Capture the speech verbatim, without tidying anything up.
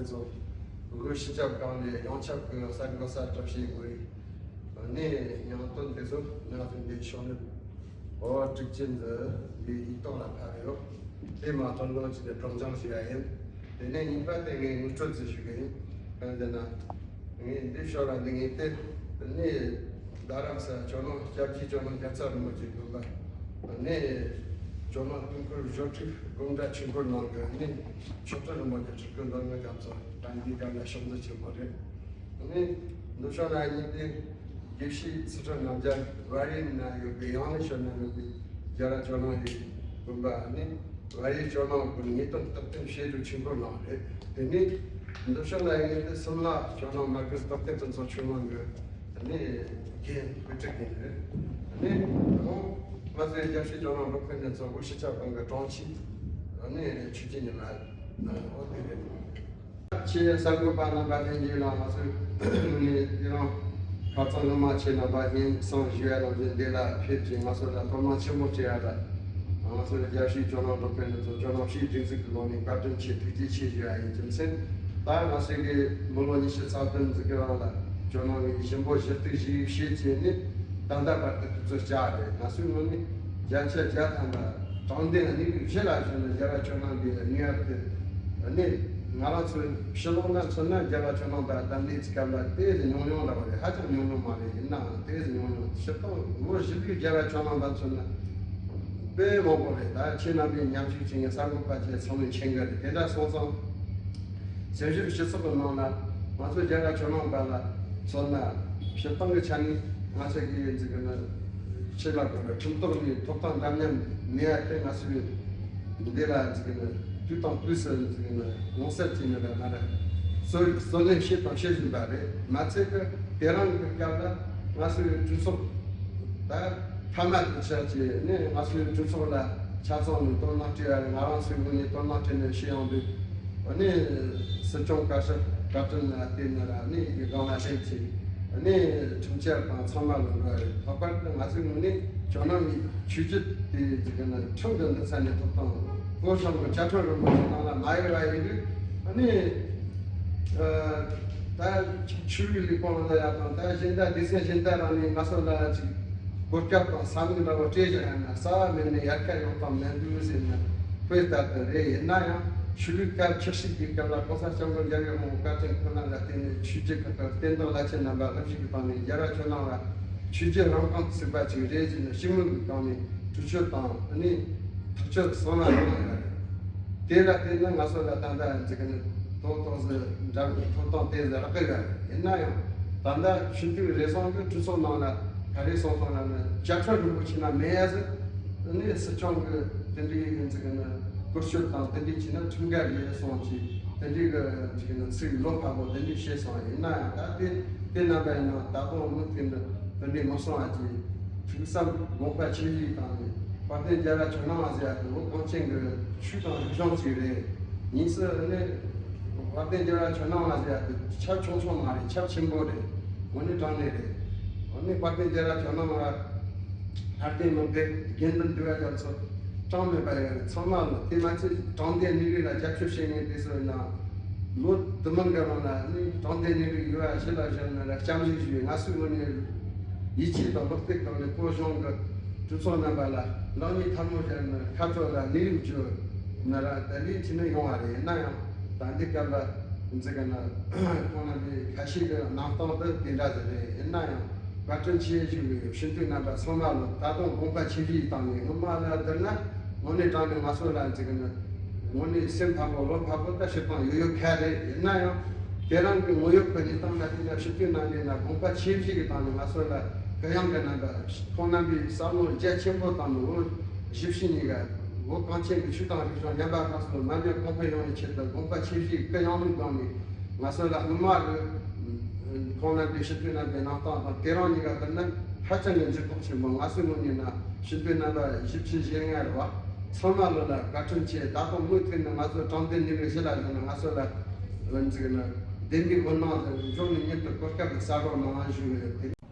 ཚོ་སྒོ་ཕྱི་ཁྱབ་གང་ནས་ཡང་ཁྱབ་ཀྱི་གསར་འགོད་གསར་བསྒྲགས་བྱེད་དགོས་རིགས་ནས་ཉང་སྟོན་དེ་ཚོ་ང་ཚོ་འདི་ཤོག་ནས་འོ་དྲུག་ཅན་འདི་ཡིག་ཐོག་ལ་ཕབ་ཡོད། དེ་མ་ཐོན་ལོ་གཅིག་ནས་སྒྲོམ་སྦྱང་བྱས་པ་ཡིན། དེ་ནས་གཉིས་པ་དེ་ངས་ངོ་སྤྲོད་ཅིག་ཞུ་གི་ཡིན། གང་ཟེར་ན། ངས་འདི་ཤོག་ལ་འདི་ངས་དེ་ནས་རྡ་རམ་ས་ཇོ་ནང་སྐྱབས་རྗེ་ཇོ་ནང་རྒྱལ་ཚབ་རིན་པོ་ཆེ་དགོན་པ་ནས་ཇོ་ནང་དུས་འཁོར་བཞི་སྟོང་དགོངས་འགྲེལ་ཆོས་འཁོར་ནང་གི་ནས་མཆོག་སྤྲུལ་རིན་པོ་ཆེ་ཁྲི་སྐུ་མདོ་སྔགས་རྒྱ་མཚོ་དང་འདི་ག་ལ་ཤོག་འཛིན་ཆེན་པོ་རེད། ནས་འདི་ཤོག་ལ་ངས་དེ་དགེ་བཤེས་ཚུལ་ཁྲིམས་རྣམ་རྒྱལ་བལ་ཡུལ་ན་ཡོད་པའི་ཡང་ནས་ཤོད་ན་ཡོད་པའི་རྒྱལ་བ་ཇོ་ནང་ཡི་དགོན་པ་ནས། བལ་ཡུལ་ཇོ་ནང་གི་ངེས་དོན་རྟགས་བརྟན་བཤད་སྒྲུབ་ཆེན་པོ་གནང་རེད། དེ་ནས་འདི་ཤོག་ལ་ཡིན་ཏེ་སུམ་ལ་ཇོ་ནང་མ་གི་རྟགས་བརྟན་ཕུན་ཚོགས་ཆོས་གླིང་གི་དེ་ནས་རྒན་དཔེ་ཁྲིད་མཁན་རེད། དེ་ནས་ང་ཚོའི་རྒྱལ་སྤྱིའི་ཇོ་ནང་སློབ་དཔོན་ནས་ཚོགས་པ་སྤྱི་ཁྱབ་ཁང་གི་དྲུང་ཆེ་དེ་ནས་ཆོས་རྒྱལ་ཉི་མ་འོ་དེ་རེད། ཆེས་གསར་འགོད་པ་རྣམ་པ་ལྷན་རྒྱས་ལ་ང་ཚོས་ངོས་ནས་དེ་རིང་ཁ་རྩང་སྔོན་མ་ཁྱེད་རྣམ་པ་སྙན་སེང་ཞུ་ཡ་ལ་འདི་འདི་ལ་ཕེབས་ཀྱིས་ང་ཚོ་ལ་ཐོག་མ་ཆེན་པོ་བྱེད་ཡ་ལ་ང་ཚོ་ལ་རྒྱལ་སྤྱིའི་ཇོ་ནང་སློབ་དཔོན་ཚོ་ཇོ་ནང་སྤྱིའི་སྒྲིག་འཛུགས་ཀྱི་ལོ་ནས་བཀའ་དྲིན་ཆེ་ཐུགས་རྗེ་ཆེ་ཞུ་ཡ་ཡིན། རྒྱུ་མཚན་ད་ང་ཚོའི་གི་མི་ལོ་ཉི་ཤུ་རྩ་བདུན་ཙམ་གི་རིང་ལ་ཇོ་ནང་གི་ཞིང་པོ་གཞི་གཏུག་ཞིག་བྱེད་ཀྱི་ནི་ད་ལྟ་བར་དུ་དུས་ཚོད་བསྐྱལ་རེད། ང་ཚོའི་ངོས་ནས་བརྒྱ་ཆ་བརྒྱ་ཐམ་པ་དྲང་བདེན་གནས་ལུགས་གཞི་ལ་བཞག་ནས་རྒྱལ་བ་ཇོ་ནང་གི་གནས་བབ་དེ་ནི་ང་རང་ཚོའི་ཕྱི་ལོགས་ན་མཚོན་ན་རྒྱལ་བ་ཇོ་ནང་པ་དང་གནས་ཚུལ་སྐབས་ལ་དེ་ཉུང་ཉུང་ལ་བ་རེད། ཧ་ཅང་ཉུང་ཉུང་མ་རེད། ཡིན་ནའང་དེ་ཉུང་ཉུང་སྤྱིར་བཏང་ལོ་བཞི་བཅུའི་རྒྱལ་བ་ཇོ་ནང་པ་མཚོན་ན་དཔེ་མང་པོ་རེད། ད་ཁྱེད་རྣམ་པའི་ཉམས་ཞིབ་བྱེད་མཁན་གསར་འགོད་པ་བཅས་ཚང་མས་མཁྱེན་གི་རེད། དེ་འདྲ་སོང་ཙང་། བཙན་བྱོལ་སྤྱི་ཚོགས་ཀྱི་ནང་ན་ང་ཚོ་རྒྱལ་བ་ཇོ་ནང་པ་ལ་མཚོན་ན་སྤྱིར་བཏང་གི་ཆ་ནས་ང་ཚོ་གི་འཛིན་གི་ནི་ཆེད་ལ་དགོས་པའི་ཁྲིམས་ཐོག་ནས་ཐོབ་ཐང་འདྲ་མཉམ་མེད་ཡ་དེ་ང་ཚོའི་འདི་ལ་འཛིན་གི་ནི་དུས་དང་དུས་སུ་འཛིན་གི་ནི་ངོ་གསལ་བྱས་ནས་ལ་ང་ར་གསོལ་གསོལ་ལེན་བྱས་དང་བྱེད་བཞིན་པ་རེད། མ་ཚད་ཀྱི་དེ་རིང་གི་སྐབས་ལ་ང་ཚོའི་གྲོས་ཚོགས་ད། མཐའ་མ་དུ་ཆ་བྱས་ནས་ང་ཚོའི་གྲོས་ཚོགས་ལ་ཆ་ཚང་ནས་དོ་སྣང་སྤྲད་ཡ་རེད། ང་རང་ཚོའི་ངོས་ནས་དོ་སྣང་སྤྲད་ནས་ཤེས་ཡོང་དུས་ཨ་ནི་སྲིད་སྐྱོང་བཀའ་ཤག་བཀའ་དྲིན་ལ་བརྟེན་ནས་ར་ནི་ཡི་སྒང་ལ་ལྷན་ཅིག་ཨ་ནི་ཁྲིམས་འཆར་དང་ཚང་མ་ལ་འགྲོ་བ་རེད། ལྷག་པར་དུ་ང་ཚོའི་ངོས་ནས་ཇོ་ནང་གི་ཆོས་བརྒྱུད་དེ་ཅིག་ནི་ཁྲིམས་ཀྱི་འདུ་ཚན་ནས་ཐོབ་ཐང་སྐོར་བྱང་གི་བཅའ་ཁྲིམས་རིན་པོ་ཆེ་ནང་ལ་མ་ཡོད་པ་ཡིན་དུས་ཨ་ནི། ད་ཆོས་ལུགས་ལས་ཁུངས་ལ་ཡག་དང་ད་གཞན་དག་སྡེ་ཚན་གཞན་དག་རང་ནས་ང་ཚོ་ལ་ཅིག་གོ་སྐབས་དང་བསམ་བློ་འདྲ་བོ་སྤྲད་བཞག་ཡང་ན་རྩ་བ་མེད་ནས་ཡར་ཁ་ཡོང་སྟངས་མེད་འདུག་ཟེར་ན་དཔེ་ལྟར་དུ་རེད། ཡིན་ན་ཡང་ཆོས་ལུགས་སྐབས་ཆིག་སྲིད་ཀྱི་སྐབས་ལ་གོང་ས་སྐྱབས་མགོན་རྒྱལ་བའི་དབང་པོ་བཀའ་དྲིན་ཁོ་ན་ལ་བརྟེན་ནས་ཆོས་བརྒྱུད་ཁག་གི་བསྟན་དོན་བླ་ཆེན་རྣམ་པ་ལ་གཞིགས་ཀྱི་སྟེང་ནས་རྒྱལ་བ་ཇོ་ནང་ལ་ཆོས་བརྒྱུད་རང་དབང་ཚུགས་པ་ཅིག་རེད་ཅེས་ནས་སྤྱི་མོས་ཀྱི་སྒང་ནས་གྲོས་ཆོད་དང་ནི་ཐག་གཅོད་གསང་བ་གནང་ཡོད་རེད། དེ་ལ་བརྟེན་ནས་ང་ཚོ་ལ་ད་ལྟ་འཛིན་གི་ནི་ཐོག་ཐོག་སུ་འདྲ་མི་ཐོབ་ཐང་དེ་ལ་རག་གི་ཡོད་རེད། ཡིན་ན་ཡང་ད་ལྟ་ཆོས་དུས་རེ་ཟུང་གི་གྲོས་ཚོགས་ནང་ལ་ག་རེ་གསུངས་སོང་ལབ་ན་བཅའ་ཁྲིམས་རིན་པོ་ཆེ་ན་མེད་ཡ་ཟེར་ནི་སྲིད་སྐྱོང་གི་དེ་འདྲའི་འཛིན་གི་ནི་བཀོལ་སྤྱོད་དང་དེ་འདྲའི་བྱས་ན་ཁྲིམས་འགལ་རེད་གསུངས་ཀྱི་དེ་འདྲའི་གི་འཛིན་གི་ནི་ཚིག་བློ་ཕམ་པོ་དེ་འདྲའི་བཤད་སོང་། ཡིན་ན་ཡང་ད་དེ་དེ་རྣམ་པ་ཡིན་ན་ད་དུང་མུ་མཐུད་ནས་དེ་འདྲའི་མི་གསུང་བ་གྱིས། ཐུགས་བསམ་དགོངས་པ་ཆེ་བཞེས་བཏང་ནས་དཔལ་ལྡན་རྒྱལ་བ་ཇོ་ནང་བ་ཟེར་ཡ་དེ་ལོ་གངས་ཅན་གྱི་ཆོས་དང་རིག་གཞུང་ཅིག་རེད། གཉིས་སུ་ནི་དཔལ་ལྡན་རྒྱལ་བ་ཇོ་ནང་བ་ཟེར་ཡ་དེ་ཁྱབ་ཆུང་ཆུང་མ་རེད། ཁྱབ་ཆེན་པོ་རེད། དངོས་གནས་དྲང་གནས་རེད། འོ་ནི་དཔལ་ལྡན་རྒྱལ་བ་ཇོ་ནང་བ་ལྷ་ལྡན་མི་དགེ་དགེ་འདུན་འདུས་པ་རྒྱ་མཚོ་གྲངས་མེད་པ་ཡོད་རེད། ཚང་མ་ལ་དེ་མ་ཚད་དྲང་བདེན་གནས་རིགས་ལ་རྒྱབ་སྐྱོར་བྱེད་མཁན་དེ་ཚོ་ཡིན་ན། ལོ་དུ་མང་གི་རིང་ལ་ནི་དྲང་བདེན་གནས་རིགས་ཡོད་པ་ཞིག་ལ་བཞག་ན་ར་སྐྱབས་འཇུག་ཞུས། ང་ཚོའི་ངོས་ནས་ཡིད་ཆེས་དང་བག་ཕེབས་དང་ནི་བོད་གཞུང་གི་གྲོས་ཚོགས་རྣམ་པ་ལ་ལེགས་ཉེས་ཐལ་མོ་སྦྱར་ནས་ཁ་ཕྱོགས་ལ་གནས་ལུགས་བརྗོད་ན་ར་ད་ལས་ཁྱེད་ནི་ཡོང་བ་རེད། ཡིན་ན་ཡང་ད་འདི་སྐབས་ལ་འཛི་ག་ན་ཁོང་རྣམ་པའི་ཁ་ཤས་ཀྱི་གནང་སྟངས་དེ་དེ་འདྲ་ཟིག་རེད། ཡིན་ན་ཡང་བཀའ་དྲིན་ཆེ་ཞུ་བའི་སྤྱི་འཐུས་རྣམ་པ་ཚང་མ་ལ་ད་དུང་དགོངས་པ་ཆེ་བཞེས་བཏང་ནས་སྔོན་མ་ལ་བསྡུར་ན་དངོས་གནས་དྲང་གནས་ང་ཚོ་ལ་འཛི་ག་ན། དངོས་གནས་སེམས་ཕམ་པོ་བློ་ཕམ་པོ་ད་བྱེད་སྟངས་ཡོད་ཡོད་ཁ་རེད། ཡིན་ན་ཡང་དེ་རིང་གི་དངོས་ཡོད་ཀྱི་གནས་སྟངས་ལ་བལྟས་ན་སྤྱི་འཐུས་རྣམ་པས་ན་དགོངས་པ་ཆེ་བཞེས་ཀྱི་སྟེང་ནས་ང་ཚོ་ལ་གུ་ཡངས་ཀྱི་རྣམ་པ་ཁོང་རྣམ་པའི་བསམ་བློ་རྒྱ་ཆེན་པོ་དང་ནི་བོད་གཞིས་བྱེས་གཉིས་ཀ་བོད་གངས་ཅན་གྱི་ཆོས་དང་རིག་གཞུང་ཉམས་པ་སྣ་ཚོགས་མ་ཉམས་གོང་འཕེལ་ཡོང་བའི་ཆེད་དུ་དགོངས་པ་ཆེ་བཞེས་གུ་ཡངས་པོའི་སྒང་ནས་ང་ཚོ་ལ་སྔོན་མ་གི་ཁོང་རྣམ་པའི་སྤྱི་འཐུས་རྣམ་པའི་གནང་སྟངས་དང་དེ་རིང་གཉིས་ཀ་བསྡུར་ན་ཧ་ཅང་གི་འགྱུར་ལྡོག་ཆེན་པོ། ང་ཚོའི་ངོས་ནས་ན་སྤྱི་འཐུས་རྣམ་པ་བཞི་བཅུ་ཞེ་ལྔ་རེད་བ། ཚང་མ་ལོ་ལ་བཀའ་དྲིན་ཆེ། ད་དུང་མུ་མཐུད་ནས་ང་ཚོ་དྲང་བདེན་གནས་རིགས་གཞི་ལ་བཞག་ན་ང་ཚོ་ལ་འཛིན་གི་ན་བདེན་པའི་འོད་སྣང་དང་འབྱུང་ནས་མྱུར་དུ་གོ་སྐབས་གསར་པ་མང་བ་ཞུ་གི་ཡོད།